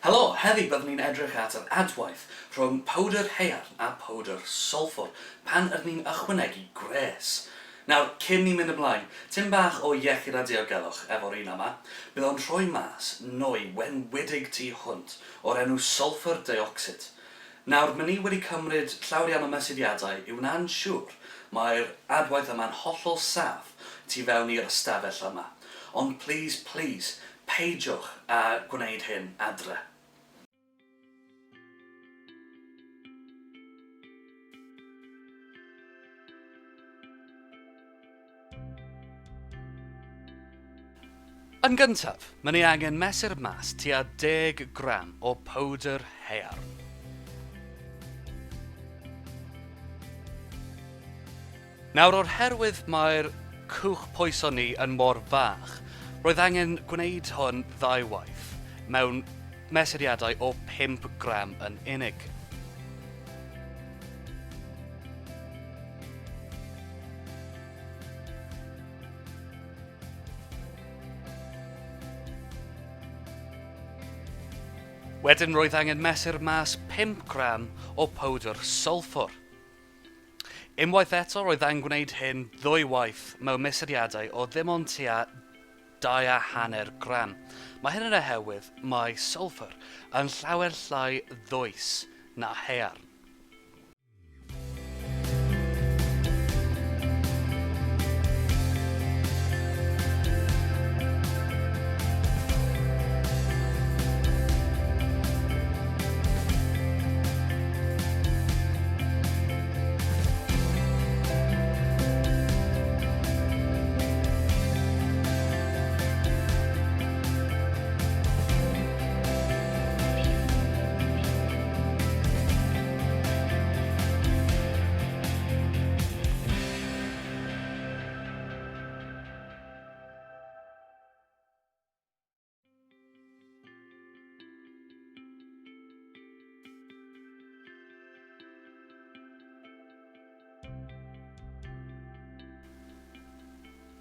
Helo, heddi byddwn ni'n edrych at yr adwaith rhwng powdr haearn a powdr sylffwr pan ydyn ni'n ychwanegu gwres. Nawr, cyn ni mynd ymlaen, tim bach o iechyd a diogelwch efo'r un yma. Bydd o'n rhoi mas nwy wenwydig tu hwnt o'r enw sylffwr deuocsid. Nawr, ma' ni wedi cymryd llawer iawn o mesuriadau i wna'n siŵr mae'r adwaith yma'n hollol saff tu fewn i'r ystafell yma. Ond plîs, plîs, peidiwch â gwneud hyn adre. Yn gyntaf, mae ni angen mesur mas tua 10 gram o powdr haearn. Nawr o'r herwydd mae'r cwch pwyso ni yn mor fach, roedd angen gwneud hwn ddau waith, mewn mesuriadau o 5 gram yn unig. Wedyn roedd angen mesur mas 5 gram o powdr sylffwr. Unwaith eto roedd angen gwneud hyn ddwy waith mewn mesuriadau o ddim ond tua 2.5 gram. Mae hyn yn oherwydd mae sylffwr yn llawer llai ddwys na haearn.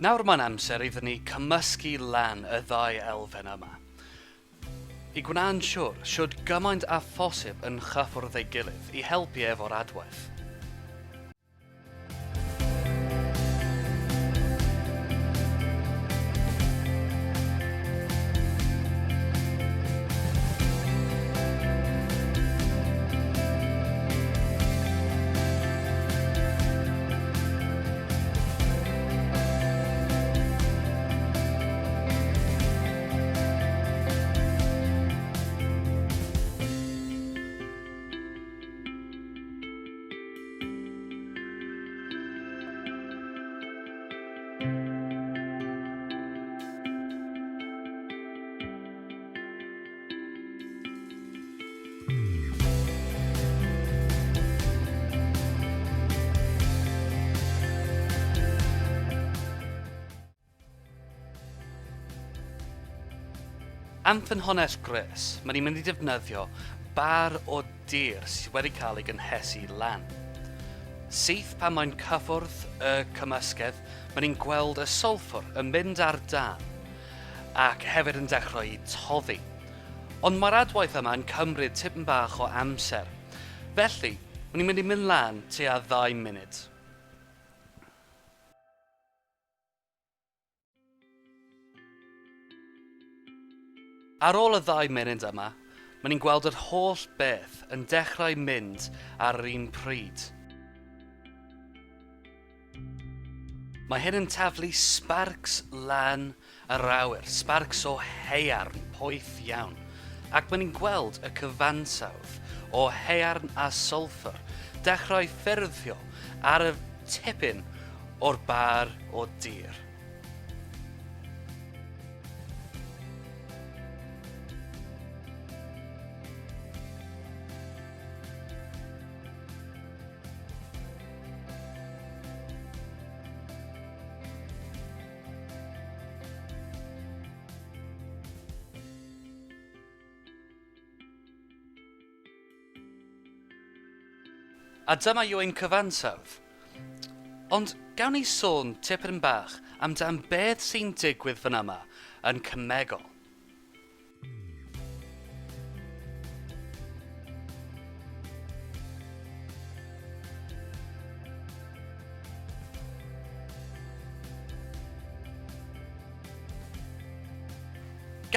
Nawr mae'n amser iddyn ni cymysgu lan y ddau elfen yma. I gwna'n siwr shwd gymaint â phosib yn chyffwrdd ei gilydd i helpu efo'r adwaith. Am ffynhonnell gwres, mae ni'n mynd i defnyddio bar o dir sydd wedi cael ei gynhesu lan. Syth pan mae'n cyffwrdd y cymysgedd, mae ni'n gweld y sylffwr yn mynd ar dân ac hefyd yn dechrau toddi. Ond mae'r adwaith yma yn cymryd tipyn bach o amser. Felly, ni'n mynd i mynd lan tua ddau munud. Ar ôl y ddau munud yma, mae ni'n gweld yr holl beth yn dechrau mynd ar yr un pryd. Mae hyn yn taflu sbarcs lan yr awyr, sbarcs o haearn poeth iawn, ac mae ni'n gweld y cyfansawdd o haearn a sylffwr dechrau ffurfio ar y tipyn o'r bar o dir. A dyma yw ein cyfansawdd. Ond gawn ni sôn tipyn bach amdan beth sy'n digwydd fan yma yn cemegol.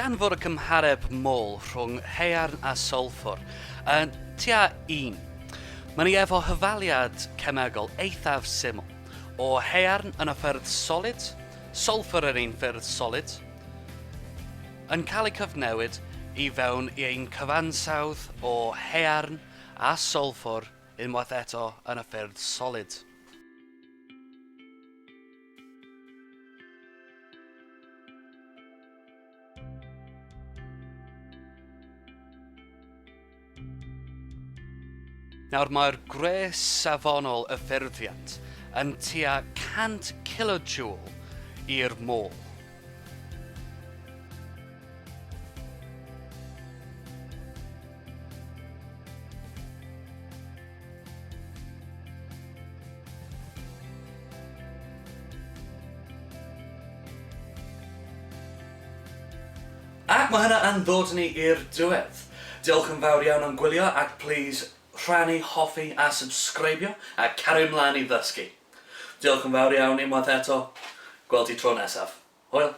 Gan fod y cymhareb mol rhwng haearn a sylffwr yn tua un, mae ni efo hyfaliad cemegol eithaf syml o haearn yn y ffyrdd solid, sylffwr yn ein ffyrdd solid, yn cael eu cyfnewid i fewn i ein cyfansawdd o haearn a sylffwr unwaith eto yn y ffyrdd solid. Nawr mae'r gwres safonol y ffurfiant yn tua 100 kilojoule i'r mol. Ac mae hynna yn ddod ni i'r diwedd. Diolch yn fawr iawn am gwylio ac plîs rhannu, hoffi a subscribio a cario mlaen i ddysgu. Diolch yn fawr iawn unwaith eto. Gweld ti tro nesaf. Hwyl!